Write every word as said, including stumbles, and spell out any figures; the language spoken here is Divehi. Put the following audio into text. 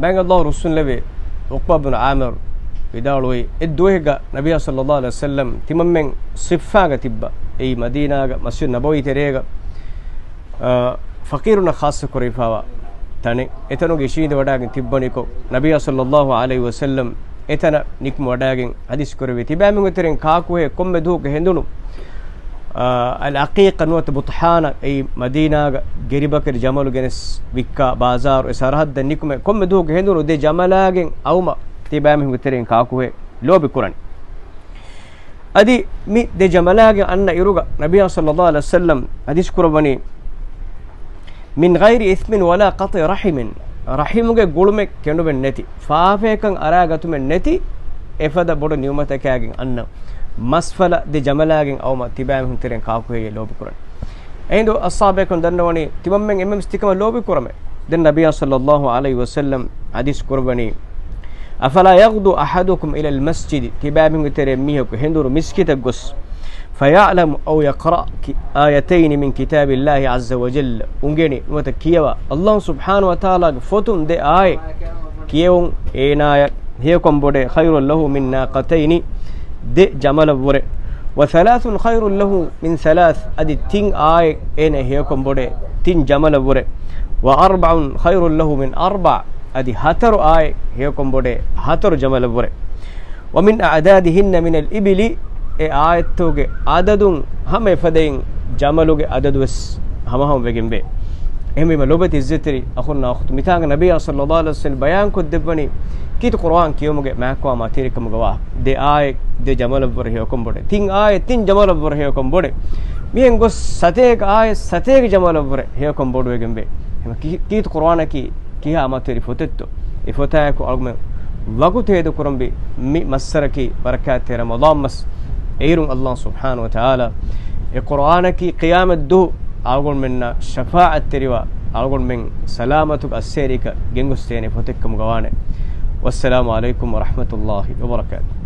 މާތް ﷲ ރުއްސުންލެވި ޢުޤްބާ ބިން ޢާމިރު ވިދާޅުވީ، އެއްދުވަހެއްގަ ނަބިއްޔާ ޞައްލައްލާހު ޢަލައިހި ވަސައްލަމް ތިމަންމެން ޞިއްފާގަ ތިއްބަ، އެއީ މަދީނާގަ މަސްޖިދު ނަބަވީ ތެރޭގަ، އާ، ފަޤީރުންނަށް ޚާއްޞަ ކުރެވިފައިވާ ތަނެއް. އެތަނުގެ އިށީނދެ ވަޑައިގެން ތިއްބަނިކޮށް، ނަބިއްޔާ ޞައްލައްލާހު ޢަލައިހި ވަސައްލަމް އެތަނަށް ނިކުމެ ވަޑައިގެން ޙަދީޘް ކުރެއްވި ތިބާމީހުންގެ ތެރެއިން ކާކުހޭ ކޮންމެ ދުވަހަކު ހެނދުނު، އާ، އަލްޢަޤީޤާ ނުވަތަ ބުޠްޙާނާ، އެއީ މަދީނާގަ ގެރިބަކަރި ޖަމަލު ގެނެސް ވިއްކާ ބާޒާރު، އެ ސަރަޙައްދަށް ނިކުމެ ކޮންމެ ދުވަހަކު ހެނދުނު ދެ ޖަމަލާގެން އައުމަށް ތިބާމީހުންގެ ތެރެއިން ކާކުހޭ ލޯބި ކުރަނީ. އަދި މި ދެ ޖަމަލާގެން އަންނަ އިރުގަ ނަބިއްޔާ ޞައްލައްލާހު ޢަލައިހި ވަސައްލަމް ޙަދީޘް ކުރައްވަނީ، "من غير إثم ولا قطع رحم." ރަޙިމުގެ ގުޅުމެއް ކެނޑުމެއް ނެތި، ފާފަޔަކަށް އަރާގަތުމެއް ނެތި، އެފަދަ ބޮޑު ނިޢުމަތަކާގެން އަންނަ މަސްފަލަ ދެ ޖަމަލާގެން އައުމަށް ތިބާމީހުން ތެރެއިން ކާކުހޭ ލޯބި ކުރަނީ. އެހިނދު އަޞްޙާބުބޭކަލުން ދަންނަވަނީ ތިމަންމެން އެންމެންވެސް ތިކަމަށް ލޯބި ކުރަމޭ. ދެން ނަބިއްޔާ ޞައްލައްލާހު ޢަލައިހި ވަސައްލަމް ޙަދީޘް ކުރައްވަނީ، "أفلا يغدو أحدكم إلى المسجد؟" ތިބާމީހުންގެ ތެރެއިން މީހަކު ހެނދުނު މިސްކިތަށް ގޮސް، "فيعلم أو يقرأ آيتين من كتاب الله عز وجل." އުނގެނި ނުވަތަ ކިޔަވާ، ﷲ ސުބްޙާނަހު ވަތަޢާލާގެ ފޮތުން ދެ އާޔަތް ކިޔެވުން އޭނާޔަށް ހެޔޮކަން ބޮޑޭ، "خير له من ناقتين." ދެ ޖަމަލަށްވުރެ. "وثلاث خير له من ثلاث." އަދި ތިން އާޔަތް އޭނަ ހެޔޮކަން ބޮޑޭ، ތިން ޖަމަލަށްވުރެ. "وأربع خير له من أربع." އަދި ހަތަރު އާޔަތް ހެޔޮކަން ބޮޑޭ، ހަތަރު ޖަމަލަށްވުރެ. "ومن أعدادهن من الإبل." އެ އާޔަތްތަކުގެ އަދަދުން ހަމަ އެފަދައިން ޖަމަލުގެ އަދަދުވެސް ހަމަހަމަ ވެގެންވޭ. އެހެންވީމަ ލޮބުވެތި ޢިއްޒަތްތެރި އަޚުންނާ އުޚްތުން، މިތާނގަ ނަބިއްޔާ ޞައްލައްލާހު ޢަލައިހި ވަސައްލަމް ބަޔާންކޮށްދެއްވަނީ ކީރިތި ޤުރުއާން ކިޔެވުމުގެ މާތްކަމާ މާތިވެރިކަމުގަވާ ދެ އާޔަތް ދެ ޖަމަލަށްވުރެ ހެޔޮކަން ބޮޑޭ. ތިން އާޔަތް ތިން ޖަމަލަށްވުރެ ހެޔޮކަން ބޮޑޭ. މިހެން ގޮސް ސަތޭކަ އާޔަތް ސަތޭކަ ޖަމަލަށްވުރެ ހެޔޮކަން ބޮޑުވެގެންވޭ. އެހެންވީމަ ކީ-، ކީރިތި ޤުރުއާނަކީ ކިހާ މާތިވެރި ފޮތެއްތޯ؟ އެ ފޮތާއެކު އަޅުގަނޑުމެން ވަގުތު ހޭދަކުރަންވީ މި މައްސަރަކީ ބަރަކާތްތެރި ރަމަޟާން މަސް. އޭރުން ﷲ ސުބްޙާނަހު ވަތަޢާލާ އެ ޤުރުއާނަކީ ޤިޔާމަތްދުވަހު އަޅުގަނޑުމެންނަށް ޝަފާޢަތްތެރިވާ، އަޅުގަނޑުމެން ސަލާމަތުގެ އައްސޭރިއަކަށް ގެންގޮސްދޭނެ ފޮތެއްކަމުގަވާނެ. ވައްސަލާމު ޢަލައިކުމް ވަރަޙްމަތުﷲި ވަބަރަކާތުހު.